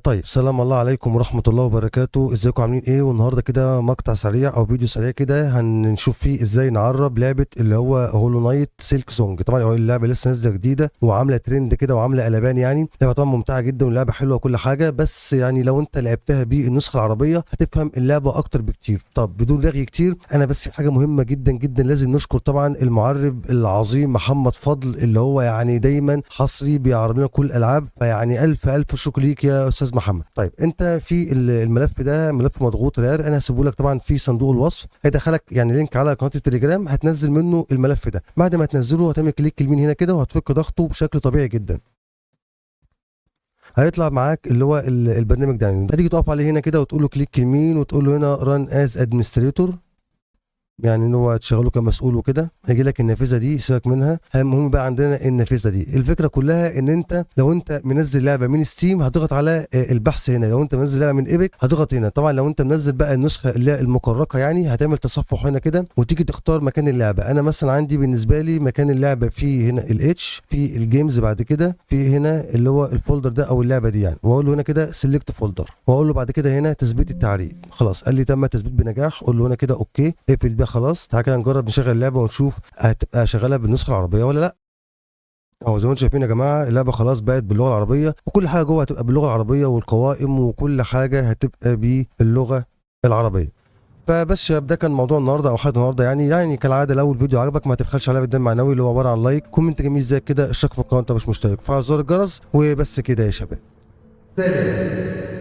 طيب، سلام الله عليكم ورحمة الله وبركاته. ازيكم عاملين ايه؟ والنهارده كده مقطع سريع او فيديو سريع كده هنشوف فيه ازاي نعرب لعبة اللي هو Hollow Knight Silksong. طبعا هو اللعبة لسه نازلة جديدة وعاملة ترند كده وعاملة قلبان، يعني لعبة طبعا ممتعة جدا ولعبة حلوة وكل حاجة، بس يعني لو انت لعبتها بالنسخة العربية هتفهم اللعبة اكتر بكتير. طب بدون رغي كتير، انا بس في حاجة مهمة جدا جدا لازم نشكر طبعا المعرب العظيم محمد فضل، اللي هو يعني دايما حصري بيعرب لنا كل الالعاب، فيعني الف الف شكر ليك يا استاذ محمد. طيب انت في الملف ده ملف مضغوط RAR، انا هسيبه لك طبعا في صندوق الوصف، هيدخلك يعني link على قناة التليجرام، هتنزل منه الملف ده. بعد ما تنزله هتعمل click يمين هنا كده وهتفك ضغطه بشكل طبيعي جدا، هيطلع معاك اللي هو البرنامج ده. يعني هتيجي تقف عليه هنا كده وتقول له click يمين وتقول له هنا run as administrator، يعني ان هو تشغله كمسؤول وكده. هيجي لك النافذة دي، سيبك منها. المهم بقى عندنا النافذة دي، الفكرة كلها ان انت لو انت منزل لعبه من Steam هتضغط على البحث هنا، لو انت منزل لعبه من Epic هتضغط هنا. طبعا لو انت منزل بقى النسخة اللي هي المكركه يعني هتعمل تصفح هنا كده وتيجي تختار مكان اللعبة. انا مثلا عندي بالنسبة لي مكان اللعبة في هنا ال H، في ال games، بعد كده في هنا اللي هو ال folder ده او اللعبة دي يعني، واقول له هنا كده select folder، واقول له بعد كده هنا تثبيت التعريب. خلاص قال لي تم التثبيت بنجاح، قول له هنا كده okay، اقفل بقى. خلاص تعالى كده نجرب نشغل اللعبة ونشوف هتبقى شغالة بالنسخة العربية ولا لا. اهو زي ما انتم شايفين يا جماعة اللعبة خلاص بقت باللغة العربية، وكل حاجة جوه هتبقى باللغة العربية، والقوائم وكل حاجة هتبقى باللغة العربية. فبس يا شباب ده كان موضوع النهارده او حلقة النهارده. يعني كالعادة لو الفيديو عجبك ما تبخلش عليا بالدعم المعنوي اللي هو عبارة عن like، comment جميل زي كده، اشتراك في القناة انت مش مشترك، فعل زر الجرس، وبس كده يا شباب. سلام.